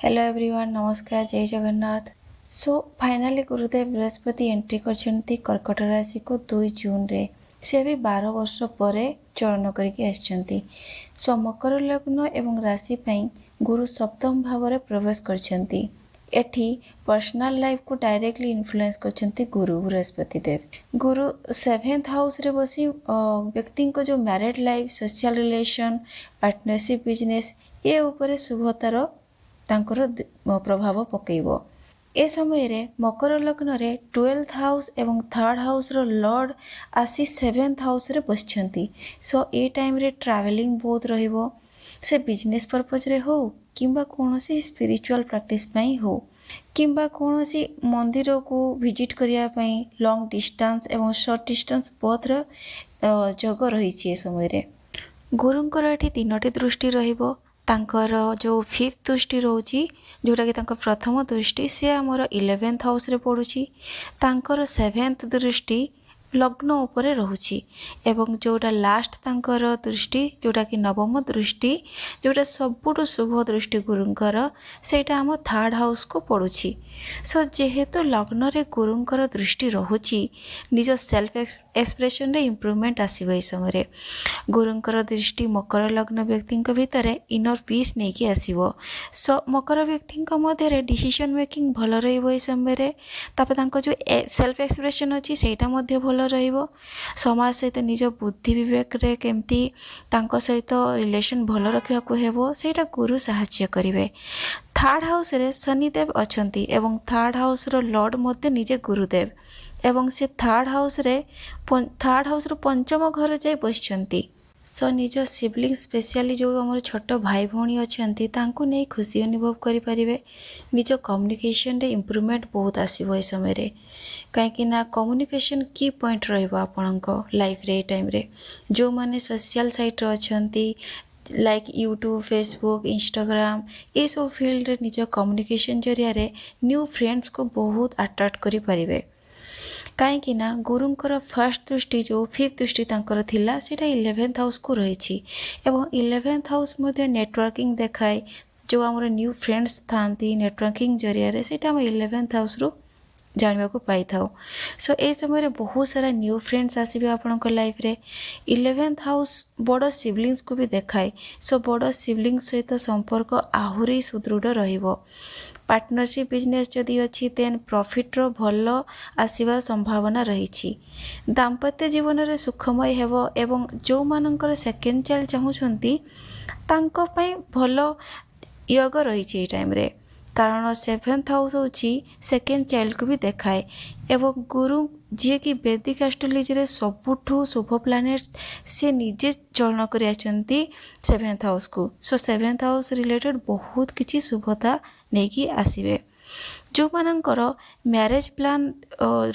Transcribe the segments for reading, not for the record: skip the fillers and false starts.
Hello everyone, ନମସ୍କାର, ଜୟ Jagannath. Show finally ଗୁରୁଦେବ ବୃହସ୍ପତି entry କରିଛନ୍ତି କର୍କଟ ରାଶିକୁ 2 ଜୁନରେ। ସେ ବି 12 ବର୍ଷ ପରେ ଚଳନ କରିକି ଆସିଛନ୍ତି। ସୋ ମକର ଲଗ୍ନ ଏବଂ ରାଶି ପାଇଁ ଗୁରୁ ସପ୍ତମ ଭାବରେ ପ୍ରବେଶ କରିଛନ୍ତି। ଏଠି ପର୍ସନାଲ ଲାଇଫକୁ ଡାଇରେକ୍ଟଲି ଇନଫ୍ଲୁଏନ୍ସ କରିଛନ୍ତି ଗୁରୁ ବୃହସ୍ପତି ଦେବ। ଗୁରୁ ସେଭେନ୍ଥ ହାଉସରେ ବସି ବ୍ୟକ୍ତିଙ୍କ ଯେଉଁ married life, social relation, partnership, business ଏ ଉପରେ ଶୁଭତାର ତାଙ୍କର ପ୍ରଭାବ ପକାଇବ। ଏ ସମୟରେ ମକର ଲଗ୍ନରେ 12th house ଏବଂ ଥାର୍ଡ଼ ହାଉସ୍ର ଲର୍ଡ଼ ଆସି ସେଭେନ୍ଥ ହାଉସ୍ରେ ବସିଛନ୍ତି। ସୋ ଏ ଟାଇମ୍ରେ ଟ୍ରାଭେଲିଂ ବହୁତ ରହିବ। ସେ ବିଜନେସ୍ ପର୍ପଜ୍ରେ ହଉ କିମ୍ବା କୌଣସି ସ୍ପିରିଚୁଆଲ୍ ପ୍ରାକ୍ଟିସ୍ ପାଇଁ ହଉ କିମ୍ବା କୌଣସି ମନ୍ଦିରକୁ ଭିଜିଟ୍ କରିବା ପାଇଁ, ଲଙ୍ଗ୍ ଡିଷ୍ଟାନ୍ସ ଏବଂ ସର୍ଟ ଡିଷ୍ଟାନ୍ସ ବୋଥର ଯୋଗ ରହିଛି। ଏ ସମୟରେ ଗୁରୁଙ୍କର ଏଠି ତିନୋଟି ଦୃଷ୍ଟି ରହିବ। ତାଙ୍କର ଯେଉଁ ଫିଫ୍ଥ ଦୃଷ୍ଟି ରହୁଛି, ଯେଉଁଟାକି ତାଙ୍କ ପ୍ରଥମ ଦୃଷ୍ଟି, ସେ ଆମର 11th ହାଉସ୍ରେ ପଡ଼ୁଛି। ତାଙ୍କର ସେଭେନ୍ଥ ଦୃଷ୍ଟି ଲଗ୍ନ ଉପରେ ରହୁଛି ଏବଂ ଯେଉଁଟା ଲାଷ୍ଟ ତାଙ୍କର ଦୃଷ୍ଟି, ଯେଉଁଟାକି ନବମ ଦୃଷ୍ଟି, ଯେଉଁଟା ସବୁଠୁ ଶୁଭ ଦୃଷ୍ଟି ଗୁରୁଙ୍କର, ସେଇଟା ଆମ ଥାର୍ଡ଼ ହାଉସ୍କୁ ପଡ଼ୁଛି। ସୋ ଯେହେତୁ ଲଗ୍ନରେ ଗୁରୁଙ୍କର ଦୃଷ୍ଟି ରହୁଛି, ନିଜ ସେଲ୍ଫ ଏକ୍ସପ୍ରେସନରେ ଇମ୍ପ୍ରୁଭମେଣ୍ଟ ଆସିବ। ଏହି ସମୟରେ ଗୁରୁଙ୍କର ଦୃଷ୍ଟି ମକର ଲଗ୍ନ ବ୍ୟକ୍ତିଙ୍କ ଭିତରେ ଇନର୍ ପିସ୍ ନେଇକି ଆସିବ। ସୋ ମକର ବ୍ୟକ୍ତିଙ୍କ ମଧ୍ୟରେ ଡିସିସନ୍ ମେକିଂ ଭଲ ରହିବ ଏହି ସମୟରେ। ତାପରେ ତାଙ୍କ ଯେଉଁ ସେଲ୍ଫ ଏକ୍ସପ୍ରେସନ୍ ଅଛି, ସେଇଟା ମଧ୍ୟ ଭଲ ରହିବ। ସମାଜ ସହିତ ନିଜ ବୁଦ୍ଧି ବିବେକରେ କେମିତି ତାଙ୍କ ସହିତ ରିଲେସନ୍ ଭଲ ରଖିବାକୁ ହେବ, ସେଇଟା ଗୁରୁ ସାହାଯ୍ୟ କରିବେ। ଥାର୍ଡ଼ ହାଉସ୍ରେ ଶନିଦେବ ଅଛନ୍ତି ଏବଂ ଥାର୍ଡ଼ ହାଉସ୍ର ଲର୍ଡ଼ ମଧ୍ୟ ନିଜେ ଗୁରୁଦେବ ଏବଂ ସେ ଥାର୍ଡ଼ ହାଉସ୍ର ପଞ୍ଚମ ଘରେ ଯାଇ ବସିଛନ୍ତି। ସୋ ନିଜ ସିବଲିଙ୍ଗ, ସ୍ପେଶିଆଲି ଯେଉଁ ଆମର ଛୋଟ ଭାଇ ଭଉଣୀ ଅଛନ୍ତି, ତାଙ୍କୁ ନେଇ ଖୁସି ଅନୁଭବ କରିପାରିବେ। ନିଜ କମ୍ୟୁନିକେସନରେ ଇମ୍ପ୍ରୁଭମେଣ୍ଟ ବହୁତ ଆସିବ ଏ ସମୟରେ, କାହିଁକି ନା କମ୍ୟୁନିକେସନ୍ କି ପଏଣ୍ଟ ରହିବ ଆପଣଙ୍କ ଲାଇଫରେ ଏ ଟାଇମ୍ରେ। ଯେଉଁମାନେ ସୋସିଆଲ ସାଇଟ୍ରେ ଅଛନ୍ତି, ଲାଇକ୍ ୟୁଟ୍ୟୁବ୍, ଫେସବୁକ୍, ଇନଷ୍ଟାଗ୍ରାମ, ଏସବୁ ଫିଲ୍ଡରେ ନିଜ କମ୍ୟୁନିକେସନ୍ ଜରିଆରେ ନ୍ୟୁ ଫ୍ରେଣ୍ଡସ୍କୁ ବହୁତ ଆଟ୍ରାକ୍ଟ କରିପାରିବେ। କାହିଁକି ନା ଗୁରୁଙ୍କର ଫାର୍ଷ୍ଟ ଦୃଷ୍ଟି, ଯେଉଁ ଫିଫ୍ଥ ଦୃଷ୍ଟି ତାଙ୍କର ଥିଲା, ସେଇଟା 11th ହାଉସ୍କୁ ରହିଛି ଏବଂ 11th house ମଧ୍ୟ ନେଟୱାର୍କିଂ ଦେଖାଏ। ଯେଉଁ ଆମର ନ୍ୟୁ ଫ୍ରେଣ୍ଡସ୍ ଥାଆନ୍ତି ନେଟୱାର୍କିଂ ଜରିଆରେ, ସେଇଟା ଆମ 11th ହାଉସ୍ରୁ ଜାଣିବାକୁ ପାଇଥାଉ। ସୋ ଏ ସମୟରେ ବହୁତ ସାରା ନ୍ୟୁ ଫ୍ରେଣ୍ଡସ୍ ଆସିବେ ଆପଣଙ୍କ ଲାଇଫରେ। 11th house ବଡ଼ ସିବଲିଙ୍ଗସକୁ ବି ଦେଖାଏ। ସୋ ବଡ଼ ସିବଲିଙ୍ଗ ସହିତ ସମ୍ପର୍କ ଆହୁରି ସୁଦୃଢ଼ ରହିବ। ପାର୍ଟନରସିପ୍ ବିଜନେସ୍ ଯଦି ଅଛି, ଦେନ୍ ପ୍ରଫିଟ୍ର ଭଲ ଆସିବାର ସମ୍ଭାବନା ରହିଛି। ଦାମ୍ପତ୍ୟ ଜୀବନରେ ସୁଖମୟ ହେବ ଏବଂ ଯେଉଁମାନଙ୍କର ସେକେଣ୍ଡ ଚାଇଲ୍ଡ ଚାହୁଁଛନ୍ତି, ତାଙ୍କ ପାଇଁ ଭଲ ୟୋଗ ରହିଛି ଏଇ ଟାଇମ୍ରେ, କାରଣ ସେଭେନ୍ଥ ହାଉସ୍ ହେଉଛି ସେକେଣ୍ଡ ଚାଇଲ୍ଡକୁ ବି ଦେଖାଏ ଏବଂ ଗୁରୁ, ଯିଏକି ବେଦିକ ଆଷ୍ଟ୍ରୋଲୋଜିରେ ସବୁଠୁ ଶୁଭ ପ୍ଲାନେଟ୍, ସେ ନିଜେ ଚଳନ କରି ଆସିଛନ୍ତି ସେଭେନ୍ଥ ହାଉସ୍କୁ। ସୋ ସେଭେନ୍ଥ ହାଉସ୍ ରିଲେଟେଡ଼୍ ବହୁତ କିଛି ଶୁଭତା ନେଇକି ଆସିବେ। ଯେଉଁମାନଙ୍କର ମ୍ୟାରେଜ୍ ପ୍ଲାନ୍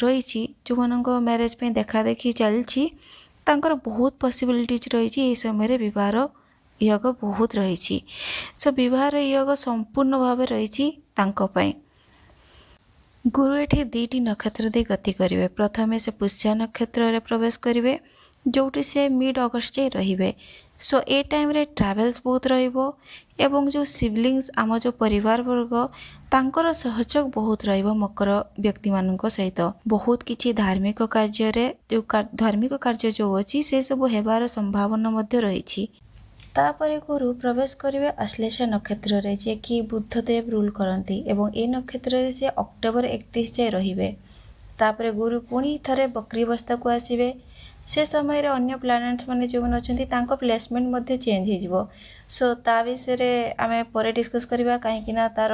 ରହିଛି, ଯେଉଁମାନଙ୍କ ମ୍ୟାରେଜ୍ ପାଇଁ ଦେଖାଦେଖି ଚାଲିଛି, ତାଙ୍କର ବହୁତ ପସିବିଲିଟିଜ୍ ରହିଛି। ଏହି ସମୟରେ ବିବାହର ୟୋଗ ବହୁତ ରହିଛି। ସୋ ବିବାହର ୟୋଗ ସମ୍ପୂର୍ଣ୍ଣ ଭାବେ ରହିଛି ତାଙ୍କ ପାଇଁ। ଗୁରୁ ଏଠି ଦୁଇଟି ନକ୍ଷତ୍ର ଦେଇ ଗତି କରିବେ। ପ୍ରଥମେ ସେ ପୁଷ୍ୟା ନକ୍ଷତ୍ରରେ ପ୍ରବେଶ କରିବେ, ଯେଉଁଠି ସେ ମିଡ୍ ଅଗଷ୍ଟ ଯାଇ ରହିବେ। ସୋ ଏ ଟାଇମ୍ରେ ଟ୍ରାଭେଲ୍ସ ବହୁତ ରହିବ ଏବଂ ଯେଉଁ ସିବଲିଙ୍ଗସ୍, ଆମ ଯେଉଁ ପରିବାର ବର୍ଗ, ତାଙ୍କର ସହଯୋଗ ବହୁତ ରହିବ। ମକର ବ୍ୟକ୍ତିମାନଙ୍କ ସହିତ ବହୁତ କିଛି ଧାର୍ମିକ କାର୍ଯ୍ୟରେ, ଯେଉଁ ଧାର୍ମିକ କାର୍ଯ୍ୟ ଯେଉଁ ଅଛି, ସେସବୁ ହେବାର ସମ୍ଭାବନା ମଧ୍ୟ ରହିଛି। ତାପରେ ଗୁରୁ ପ୍ରବେଶ କରିବେ ଅଶ୍ଳେଷା ନକ୍ଷତ୍ରରେ, ଯିଏକି ବୁଧଦେବ ରୁଲ୍ କରନ୍ତି ଏବଂ ଏ ନକ୍ଷତ୍ରରେ ସେ ଅକ୍ଟୋବର 31 ଯାଏ ରହିବେ। ତାପରେ ଗୁରୁ ପୁଣି ଥରେ ବକ୍ରି ଅବସ୍ଥାକୁ ଆସିବେ। ସେ ସମୟରେ ଅନ୍ୟ ପ୍ଲାନେଟ୍ସ ମାନେ ଯେଉଁମାନେ ଅଛନ୍ତି, ତାଙ୍କ ପ୍ଲେସମେଣ୍ଟ ମଧ୍ୟ ଚେଞ୍ଜ ହେଇଯିବ। ସୋ ତା ବିଷୟରେ ଆମେ ପରେ ଡିସ୍କସ୍ କରିବା, କାହିଁକି ନା ତାର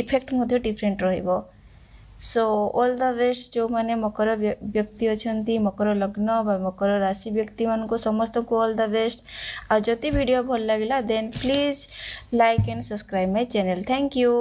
ଇଫେକ୍ଟ ମଧ୍ୟ ଡିଫରେଣ୍ଟ ରହିବ। So all the best. ଯେଉଁମାନେ ମକର ବ୍ୟକ୍ତି ଅଛନ୍ତି, ମକର ଲଗ୍ନ ବା ମକର ରାଶି ବ୍ୟକ୍ତିମାନଙ୍କୁ, ସମସ୍ତଙ୍କୁ ଅଲ୍ the best. ଆଉ ଯଦି ଭିଡ଼ିଓ ଭଲ ଲାଗିଲା, then please like and subscribe my channel. Thank you.